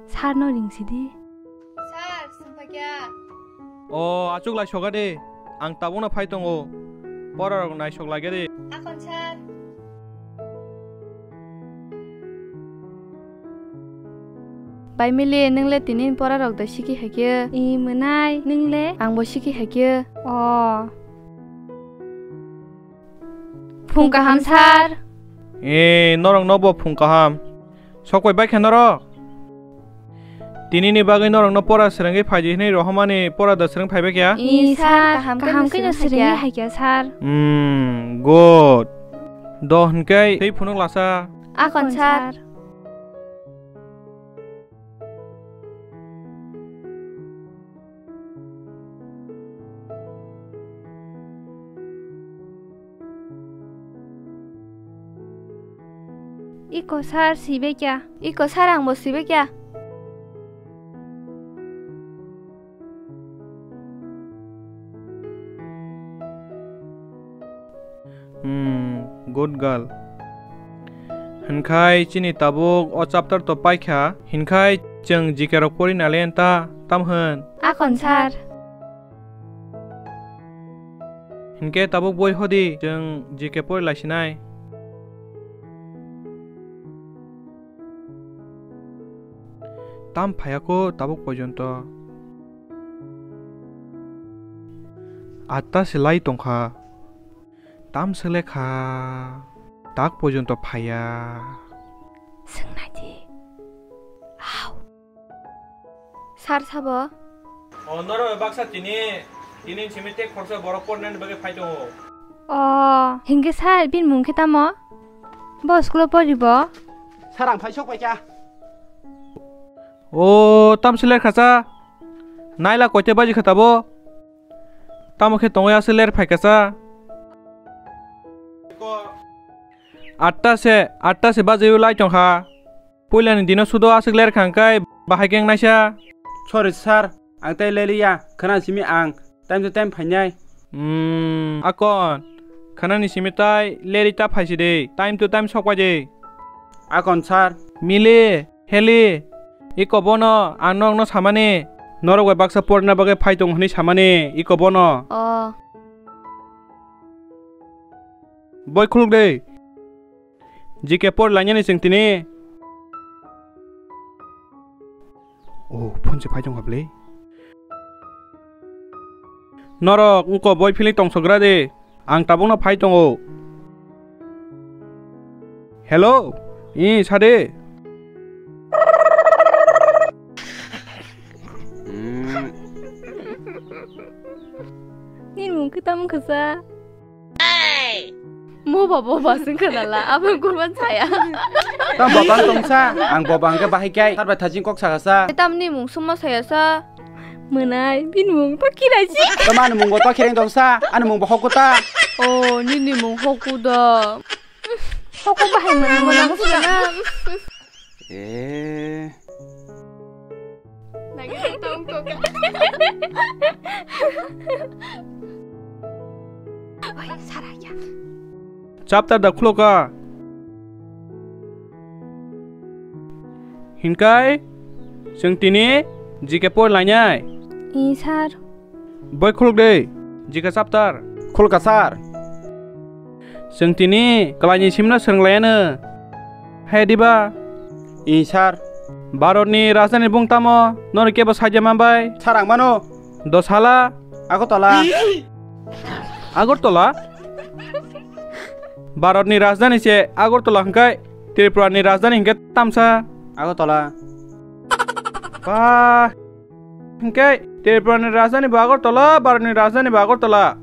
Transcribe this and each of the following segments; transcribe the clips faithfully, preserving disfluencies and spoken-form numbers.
Sir no ring sidi. Sir, songphakya. O, achuk lai soga de. Ang tabukno phai tongo. Pora rok naisok lagya de. Akon sir. Bai Mili, nwng le tini pora rok da siki haikhe? I mwnai, nwng le? Ang bo siki haikhe. O. Phung kaham, sir. E, norok no bo phung kaham. Sok pai bai khe norok. Tini ni bagwi norok no pora swrwngwi phaidi hwnwi rohormani pora da swrwng phai bai khe? I, sir, kaham khe no swrwngwi hai khe, sir. Hmm, good. Do hwnkhe tei phunuk lasa. Akon, sir. Iko sir, sibekya. Iko sir, ang bo sibekya. Hmm, good girl. Hinkhai chini tabuk o chapter to paikha, hinkhai chwng G K rok pori naliyan ta, tam hwn? Akon sir. Hinkhe tabuk boi hodi, chwng G K pori laisinai. Tam phaiya kho tabuk porjonto. Atta se lai tongkha. Tam se lekha. Tak porjonto phaiya. Swngnai di. Au. Sir sabo? O, norok baksa tini, tini simi tei khoroksa borok pornani bagwi phai tongo. O, hinkhe sir, bini mung khe tamo? Bo school-o poribo? Sir, ang phai sok paikha. O, tamsi ler khacha. Naila koite baji kha tabo? Tamo khe tongwi aswk ler phaikha cha? Atta se, atta se bajwi lai tongkha. Puilani dino sudo aswk ler khangkhai bahai khe wngnaisa. Sorry sir, ang tei leliya, khwna simi ang time to time phainai. Hmm, Akon, khwnani simi tai leri ta phaisi de, time to time sok pai de. Akon sir. Mili, Heli, iko bono, ang nokno samani, norok bai baksa porna bagwi phai tongo hwnwi samani, iko bono. O. Boi khuluk de. G K por lainani chwng tini. O, phone se phai tongkha bwle. Norok wngko boi philwi tongsogra de. Ang tabukno phai tongo. Hello, i sade. Nini mung khe tamo khe sa? Mo baba ba sing khanala, abo kurban saya. Tam baba tongsa, ang baba hwnkhe bahai kai, tar bai thajing kok saka sa. Tamni mung summa saya sa. Mwnai, bini mung to Kirachi. Tamo ani mung bo to Khireng tongsa, ani mung bo Hoku ta. O, nini mung Hoku da. Hoku bahai mwnai, mwnai mwnai mwnai. E. Nagi tong kok. Oi, saraya. Chapter da khuloka. Hinkai, chwng tini G K por lainai. I, sir. Boi khuluk de, G K chapter. Khulka, sir. Chwng tini kwlaini simno swrwng laiano. Hai diba? I, sir. Bharatni rajdhani bung tamo? Nono kebo saija manbai? Sir, ang mano. Doshala. Agartala. Agartala? Bharatni rajdhani se Agartala hwnkhe Tripurani rajdhani hwnkhe tamsa? Agartala. Ba, hwnkhe Tripurani rajdhani bo Agartala, Bharatni rajdhani bo Agartala.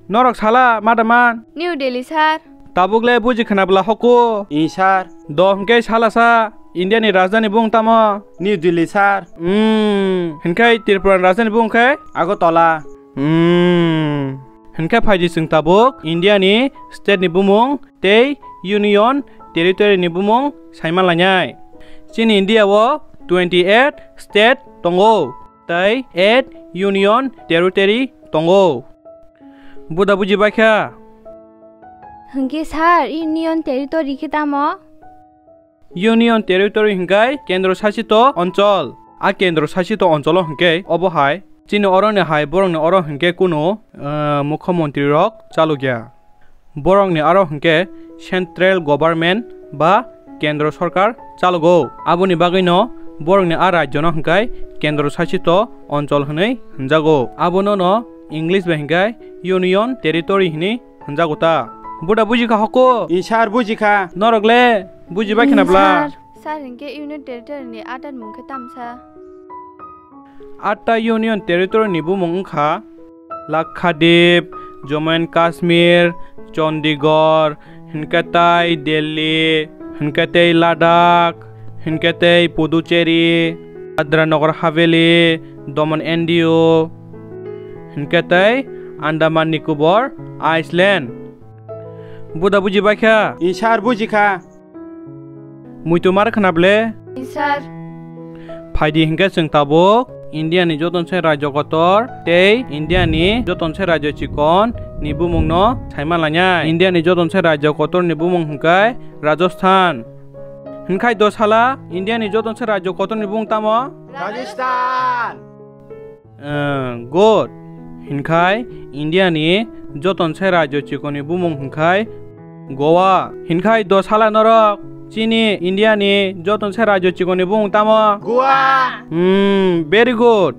Norok sala, madaman? New Delhi, sir. Tabuk le buji khna bwla hoko? I, sir. Do hwnkhe sala sa, India ni rajdhani bung tamo? New Delhi, sir. Hmm, hwnkhe Tripura ni rajdhani bung khe? Agartala. Hmm, hwnkhe phaidi chwng tabuk India ni state ni bumung tei Union Territory ni bumung saima lainai. Chini India o twenty eight state tongo, tei eight Union Territory tongo. Buda buji bai kha? Hwnkhe sir, Union Territory khe tamo? Union Territory hwnkhe kendro sasito onchol. A kendro sasito oncholo hwnkhe obo hai. Chini oro ni hai borok ni oro hwnkhe kunu, eh, mukhyamantri rok chalokya. Borok ni aro hwnkhe central government ba kendro sorkar chalogo. Aboni bagwi no borok ni a rajyo no hwnkhe kendro sasito onchol hwnwi hwnjago. Abono no English bai hwnkhe Union Territory hwnwi hwnjago ta. Buda bujikha hoko? I sir, bujikha. Norok le bujibai khna bla? Sir, sir, hinkhe Union Territory ni atat mung khe tamsa? Atta Union Territory ni bumung wngkha Lakshadweep, Jammu and Kashmir, Chandigarh, hinkhe tei Delhi, hinkhe tei Ladakh, hinkhe tei Puducherry, Dadra Nagar Haveli, Daman and Diu, hinkhe tei Andaman Nicobar Island. Buda bujibai kha? I sir, bujikha. Muitu mar khna ble? I sir. Phaidi hinkhe chwng tabuk India ni joton se rajyo kotor tei India ni joton se rajyo chikon ni bumung no saima lainai. India ni joton se rajyo kotor ni bumung hwnkhe Rajasthan. Hwnkhai dosala India ni joton se rajyo kotor ni bumung tamo? Rajasthan. Eh, good. Hinkhai India ni joton se rajyo chikoni bumung hinkhai Goa. Hinkhai dosala norok chini India ni joton se rajyo chikoni bumung tamo? Goa. Hmm, very good.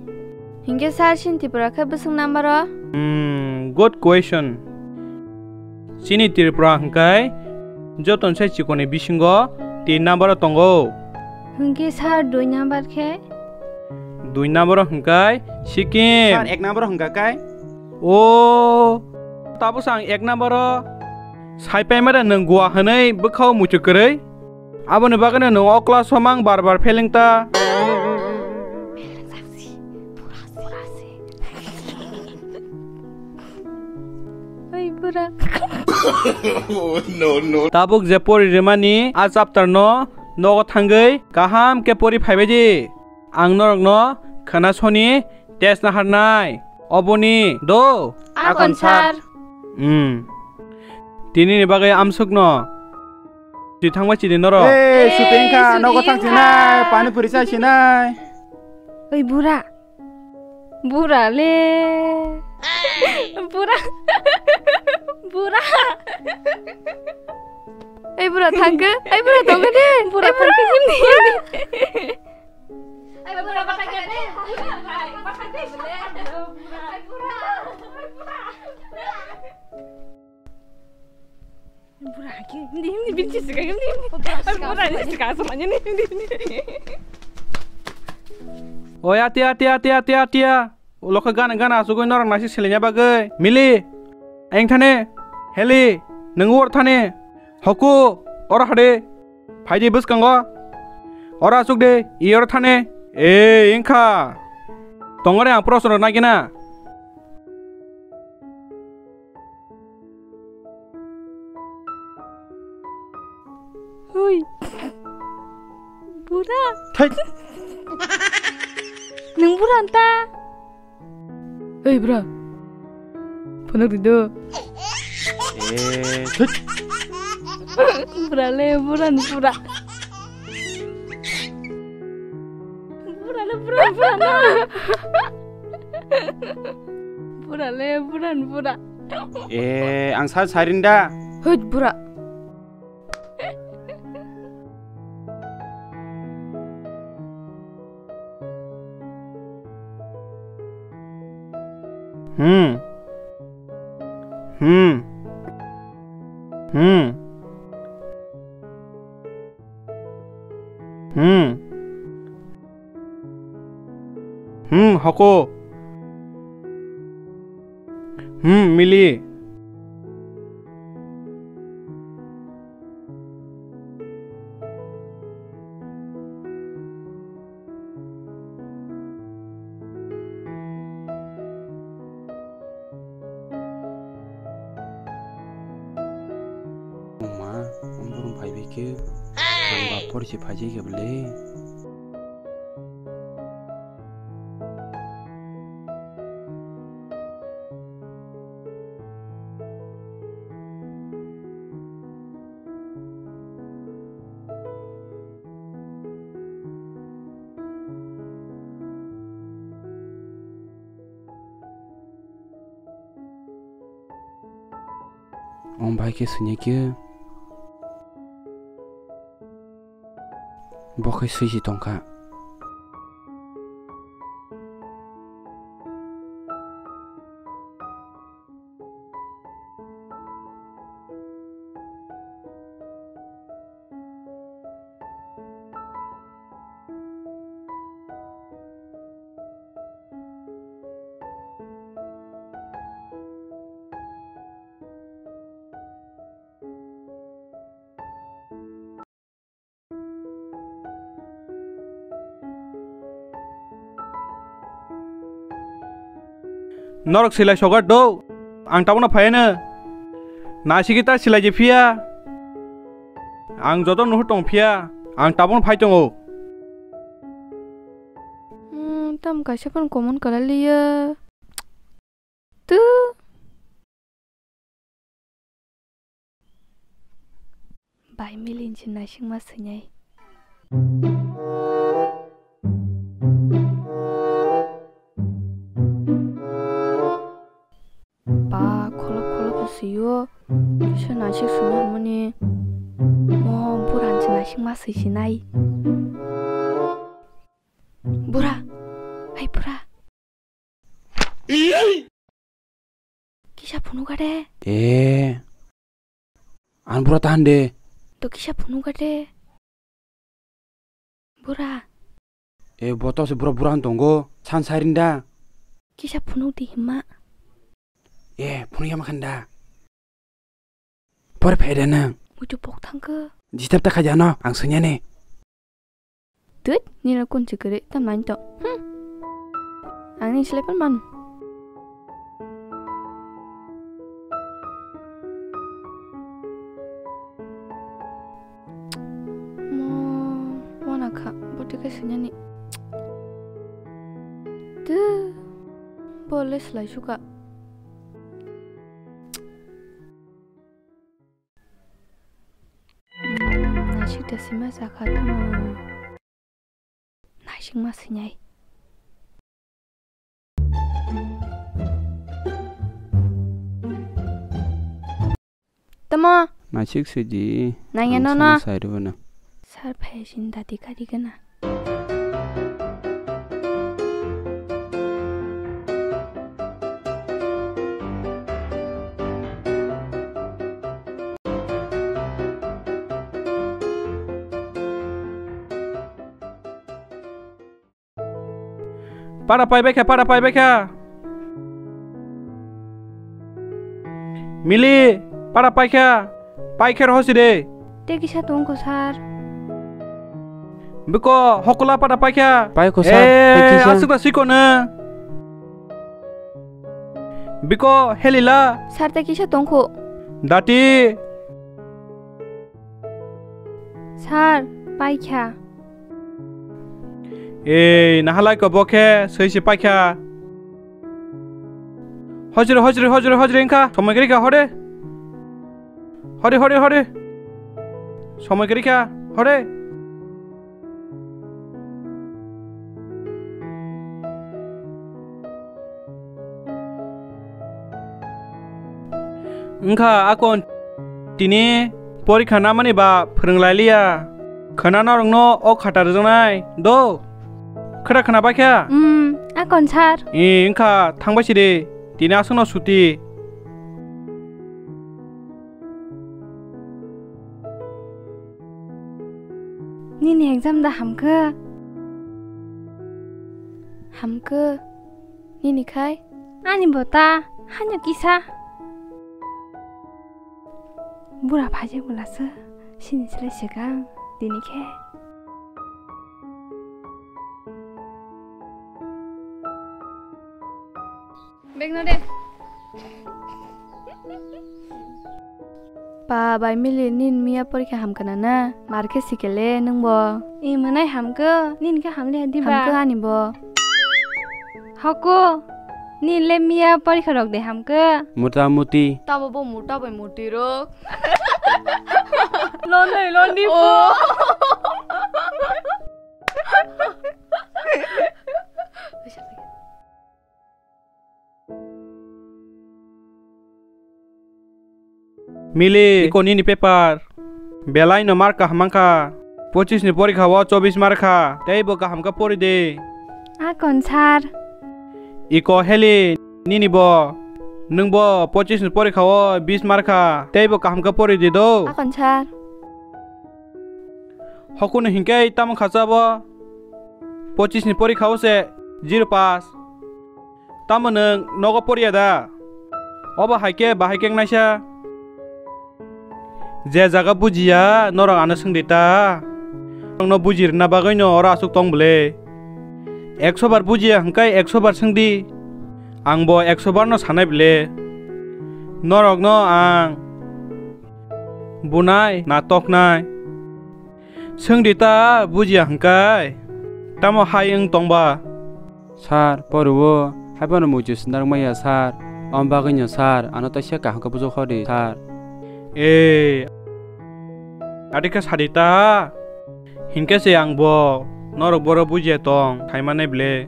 Hinkhe sir, chini Tripura khe bwswk number o? Hmm, good question. Chini Tripura hwnkhe joton se chikoni bisingo tin number o tongo. Hwnkhe sir, dui number khe? Dui number o hwnkhe Sikkim. Sir, ek number o hwnkha khe? O, tabuk ang ek number o sai paimada nwng Goa hwnwi bwkhao muitu kwrwi. Aboni bagwino nwng o class o mang bar bar failing ta. Oi bura. Oh, no, no. Tabuk je pori rwmani a chapter no nogo thangwi kaham khe pori phaibai di. Ang norokno khwna soni test naharnai. Oboni do? Akon sir. Hmm. Tini ni bagwi amsukno. Twi thangbai chini norok. Ei, shooting kha, nogo thang sinai, pani puri chai sinai. Oi bura. Bura le. Bura. Bura. Ei bura thangkhe, ei bura thangkhe de. Bura thangkhe himdi himdi. Oi, atia, atia, atia, atia, atia. Ulo khe gana, gana asugwi norok naisik selengya bagwi. Mili, ayang thani. Heli, nwng oro thani. Hoku, oro hade. Phaidi bwskango. Oro asuk de, i oro thani. Ei, wngkha. Tongore ang proshno rok nagina. Hui. Bura. Thai. Nwng bura anta. Oi, bura. Phunuk di do. Eh, thut. Bura le, bura, bura. Bura le, bura, bura na. Bura le, bura, bura. Eh, ang sa sarinda. Hut, bura. Hmm. Hmm. Hmm. Hmm. Hmm, hoko. Hmm, mili. Oma, ang borong phaibai khe, ang ba porsi phaijai khe bwle. Omo bai khe swinai khe bo khe swi se tongkha. Norok silai sogar do, ang tabukno phaiano. Naisiki ta silai je phiya. Ang joto nuhur tong phiya, ang tabukno phai tongo. Hmm, tam kaisa phano common kwlai liya. Tu. Bai milinchi naisingma swinai. Ba kholop kholop swiyo. Kisa naisik swina hwnmani. Mo buranchi naisingma swisinai. Bura. Hai bura. Kisa phunukha de. Eh. Ang bura tahan de. To kisa phunukha de. Bura. Eh, bo to se bura bura tongo. San sairin da. Kisa phunuk di hima. Eh, phunuk yama khanda. Por phaida nang. Muitu pok thangkhe. Disturb ta khaja no, ang sanya ne. Tut, nino kun chikere, tam nang to. Hmm. Ang ni slepan man. Mo, mo na kha, boti khe sanya ni. Tu, bo le slai suka. Naisik da sima sakha tamo. Naisik ma sinai. Tamo. Naisik sidi. Nangya no no. Sai rwna. Sar phai sin dati kari gana. Para pai baikha, para pai baikha. Mili, para paikha, paikha roho side. Te kisa tongkho sir. Biko, hokla para paikha. Paikho sir, eh, paikha sir. Asuk ta siko na. Biko, helila. Sir, te kisa tongkho. Dati. Sir, paikha. Ei, nahalai ko bokhe, soi se paikha. Hojre, hojre, hojre, hojre wngkha. Somoi kwrwi kha, hore. Hore, hore, hore. Somoi kwrwi kha, hore. Wngkha akon tini porikha namani ba phwrwng lai liya. Khwna norokno o khata rwjaknai do. Khwra khwna bai kha? Hmm, akon sir. Ee, wngkha thangbai sidi. Tini aswkno suti. Nini exam da hamkhe? Hamkhe. Nini khai? Ani bo ta, hanya kisa. Bura phaijak bwlasa, sini slai swkang, tini khe. Bag no de. Pa bai mili nin miya porikha hamkha na na, mar khe sikele nwng bo. E mwnai hamkhe, nin khe hamle hadi ba. Hamkhe ani bo. Hoko, nin le miya porikha rok de hamkhe. Mota moti. Tabo bo mota bai moti rok. Lonoi loni po. Mili, iko nini paper. Belai no mark kaham mankha. Pochis ni porikha o chobis markha. Tei bo kaham khe pori di. Akon sir. Iko Heli, nini bo. Nwng bo pochis ni porikha o bis markha. Tei bo kaham khe pori di do. Akon sir. Hokunu hinkhe tamo khacha bo? Pochis ni porikha o se zero pass. Tamo nwng nogo poriya da? Obo hai khe bahai khe wngnaisa. Je jaga bujiya norok ano swngdi ta. Norokno bujirina bagwino oro aswk tong bwle. Ekso bar bujiya hwnkhe ekso bar swngdi. Ang bo ekso bar no sanai bwle. Norokno ang bunai na toknai. Swngdi ta bujiya hwnkhe tamo hai wng tongba? Sir, poriwo, haiphano muitu sinarwk maya sir. Om bagwino sir, ano teisa kaham khe bujok hodi sir. E, adi khe sadi ta? Hinkhe se ang bo norok boro bujiya tong, khaimane ble.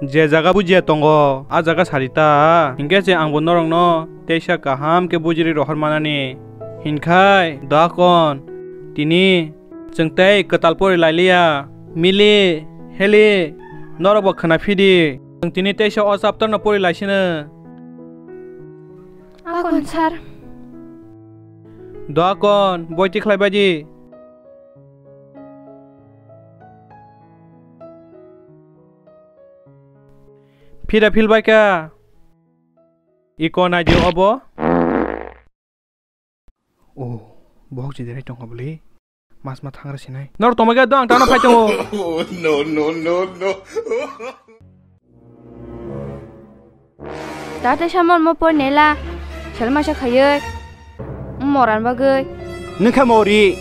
Je jaga bujiya tongo, a jaga sadi ta. Hinkhe se ang bo norokno teisa kaham khe bujiri rohor manani. Hinkhai, Dakon, tini chwng tei kwtal pori lailiya. Mili, Heli, norok bo khwna phidi. Chwng tini teisa o chapter no pori laisino. Akon sir. Dakon, boi tikhlai baidi. Phira phil bai kha. Iko nai di obo. Oh, bohok je derai tongkha bwle. Mas ma thangra sinai. Nor tomai ga dong tano phai tongo. Oh, no, no, no, no. Tate samon mo por nela. Sel masa khayoi. Moran bagoi. Nungkha mori.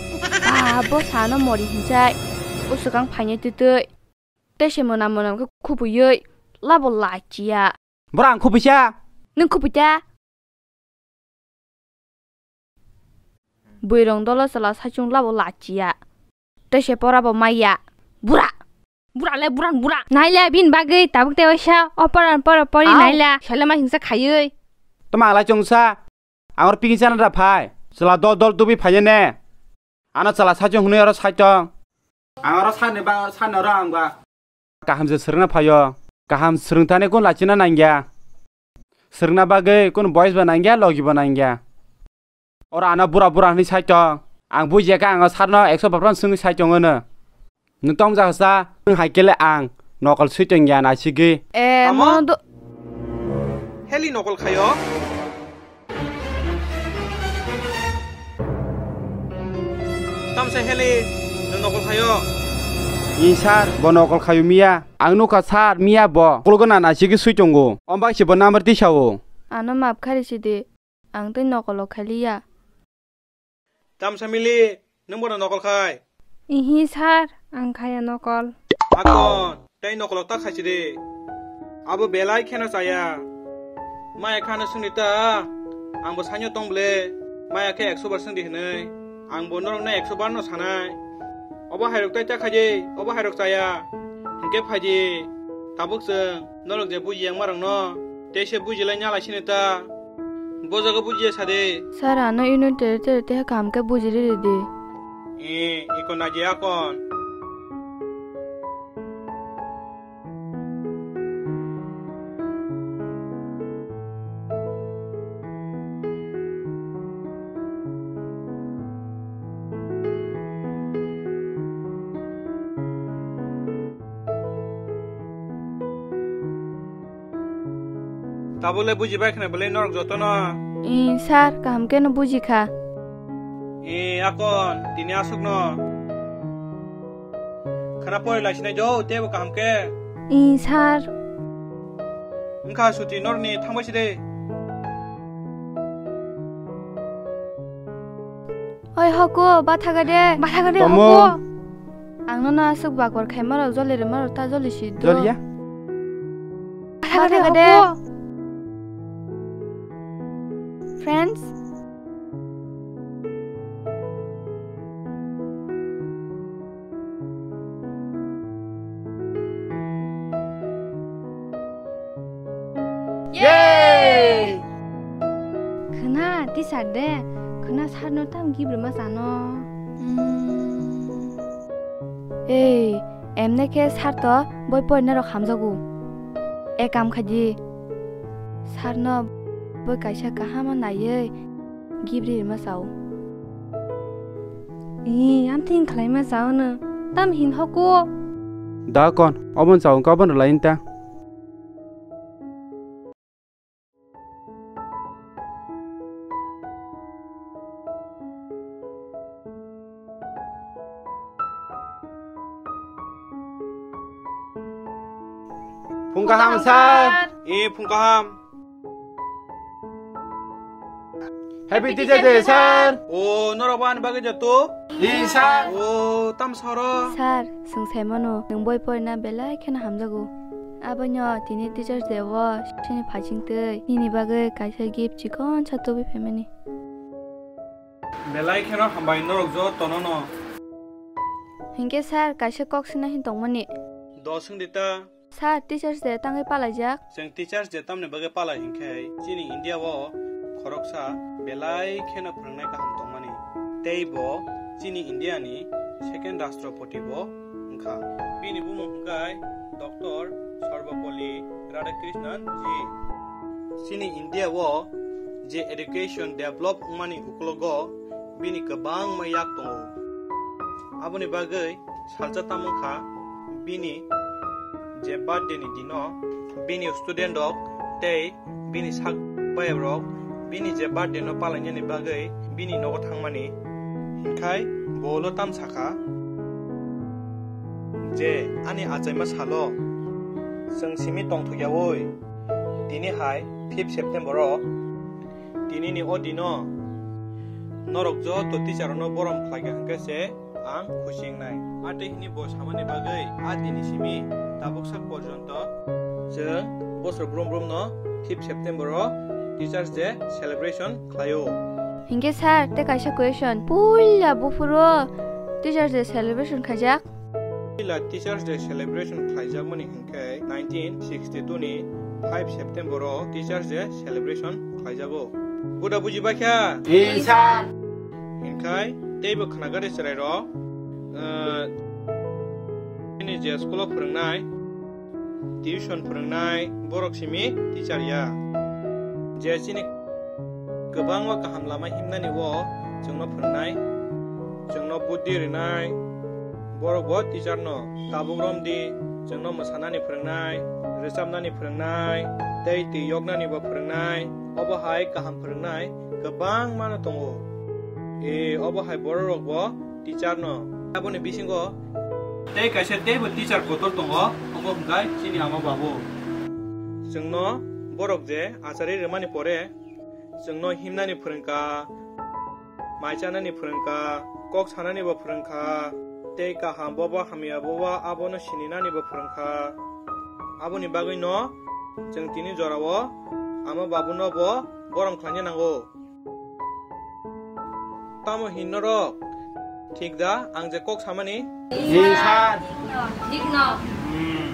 Abo sano mori hinchai. Usukang phanye tutui. Tese mona mona khe khupuyoi. Labo lachiya. Bora ang khupisa. Nung khupuita. Buirong dolo chwla saichung labo lachiya. Tei se pora bo maya. Bura. Bura le buran bura. Naila bin bagwi tabuk te waisa o poran pora pori naila. Sele ma hingsa khayoi. Toma alai chungsa. Angor piki chana da phai. Chwla dol dol tubi phai ne. Ano chwla saichung hwnwi oro saitong. Ang oro sani ba sani oro ang ba. Kaham se swrwngna phaio. Kaham swrwngthani kun lachina nangya. Swrwngna bagwi kun boys ba nangya, logi ba nangya. Oro ano bura bura hwnwi saitong. Ang bujiya khe ang o sarno ekso baphran swngwi saitong ono. Nwng tong jaksa, nwng hai kele ang nokol swi tongya naisigwi. E, tamo? Mo do- Heli nokol khaio? Tamsa Heli, nwng nokol khaio? Ni sir, bo nokol khaio miya. Ang nukha sir, miya bo. Kuluguna naisigwi swi tongo. Ombai se bo number tisao. Ano map khari sidi. Ang tei nokolo khailiya. Tamsa Mili, nwng bono nokol khai? Ihi sir, ang khaya nokol. Akon, tei nokolo ta khaisidi. Abo belai kheno chaya. Maya khano swngdi ta, angbo saino tong ble. Maya khe ekso bar swngdi hinwi. Angbo norokno ekso bar no sanai. Obo hairok tei ta khaidi, obo hairok chaya. Hinkhe phaidi. Tabuk chwng norok je buji yang marokno teisa bujilai nyalai sini ta. Bo jaga bujiya sadi. Sir, ano ino tere tere teha kaham khe bujiri ridi. E, iko naji akon. Tabole buji bai khna belai norok jotono. I, sir, kaham khe no buji kha. I, akon, tini aswkno. Khana pori lai sinai jo, tebo kaham khe. I, sir. Wngkha suti norni thangbai side. Oi hoko, bathaga de. Bathaga de, tomo. Hoko. Ang nono aswk bakor khaima rok joli rwma rok ta joli si do. Joliya? Bathaga de, hoko. Friends? Yay! Khwna, teacher de, Khna sir no tam gift rwma chano. Hmm. Ei, emne khe sir to boi porina rok hamjago. E kam khaidi. Sir no boi kaisa kaham naiwi gift rwma chao. Ee, amthing khlaima chao no. Tam hin hoko. Da kon, obon chao, ka obon rwlai ta. Phung kaham, sir. E, phung kaham. Happy Teacher Day, sir. O, norok bo ani bagwi jato? Ee, sir. O, tam soro? Sir, chwng sai mano, nwng boi porina belai kheno hamjago. Abono tini Teachers Day o chini phaising twi nini bagwi kaisa gift chikon sa tubui phaimani. Belai kheno hambai norok jotono no. Hinkhe sir, kaisa kok swina hin tongmani. Do swng di ta. Sir, Teachers Day tangwi palaijak. Chwng Teachers Day tamni bagwi palai hinkhe chini India o khoroksa belai kheno phwrwngnai kaham tongmani. Tei bo chini India ni second Rashtrapati bo wngkha. Bini bumung hwnkhe Doctor Sarvepalli Radhakrishnan ji. Chini India o je education develop wngmani uklogo bini kwbangma yak tongo. Aboni bagwi salsa tamo wngkha bini je birthday ni dino bini student rok tei bini sak bayap rok bini je birthday no palainani bagwi bini nogo thangmani. Hinkhai bo ulo tam sakha je ani achaima salo chwng simi tongthokyaui tini hai fifth September o tini ni o dino norok joto teacher rokno borom khlaikha hinkhe se ang khusi wngnai. Atwi hwnwi bo samani bagwi a dini simi tabuksa porjonto chwng bosor brum brumno fifth September o Teachers Day celebration khlaio. Hinkhe sir, tei kaisa question. Puila buphuru Teachers Day celebration khaijak? Puila Teachers Day celebration khlaijakmani hinkhe nineteen sixty-two ni five September o Teachers Day celebration khlaijago. Buda buji bakha? Ee, sir. Hinkhai teibo khnagar chwrai rok, eh, chini je school o phwrwngnai, tuition phwrwngnai, borok simi teacher ya. Je chini kwbangma kaham lama himnani o chwngno phwrwngnai, chwngno buddhi rwnai, borok bo teacher no tabuk romdi, chwngno mwsanani phwrwngnai, rwchapnani phwrwngnai, tei twi yoknani bo phwrwngnai, obo hai kaham phwrwngnai kwbangma no tongo. E, obo hai borok rok bo teacher no. Aboni bisingo tei kaisa teibo teacher kotor tongo, obo hwnkhe chini ama babu. Chwngno borok je achari rwmani pore, chwngno himnani phwrwngkha, mai chanani phwrwngkha, kok sanani bo phwrwngkha, tei kaham bobo hamya bobo abono sininani bo phwrwngkha. Aboni bagwino chwng tini jorao ama babuno bo borom khlaina nango. Tamo hin norok? Thik da, ang je kok samani? Ee, sir. Thik no. Hmm.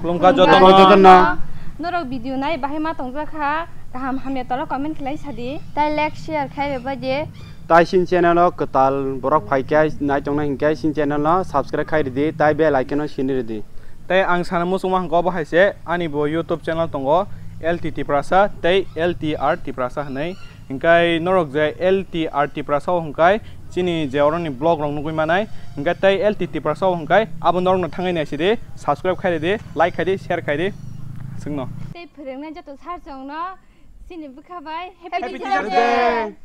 Khulumkha jotono. Jotono. Norok video nai bahai ma tongjak kha, kaham hamya tola comment khlai sadi. Tai like, share khai rwbai di. Tai sin channel o kwtal borok phai khe nai tongna hinkhe sin channel no subscribe khai ridi, tai bell icon no sini ridi. Tai ang sana muchungma hwnkhe obo hai se ani bo YouTube channel tongo, L T Tiprasa tei L T R Tiprasa hwnwi. Hinkhe norok je L T R Tiprasa o hwnkhe chini je oroni vlog rok nugui manai, hinkhe tei L T Tiprasa o hwnkhe abo norokno thangwi naisidi, subscribe khai ridi, like khai di, share khai di, chwngno. Tei phwrwngnai joto sir chwngno chini bwkha bai Happy Happy Teacher Teacher Day. Day.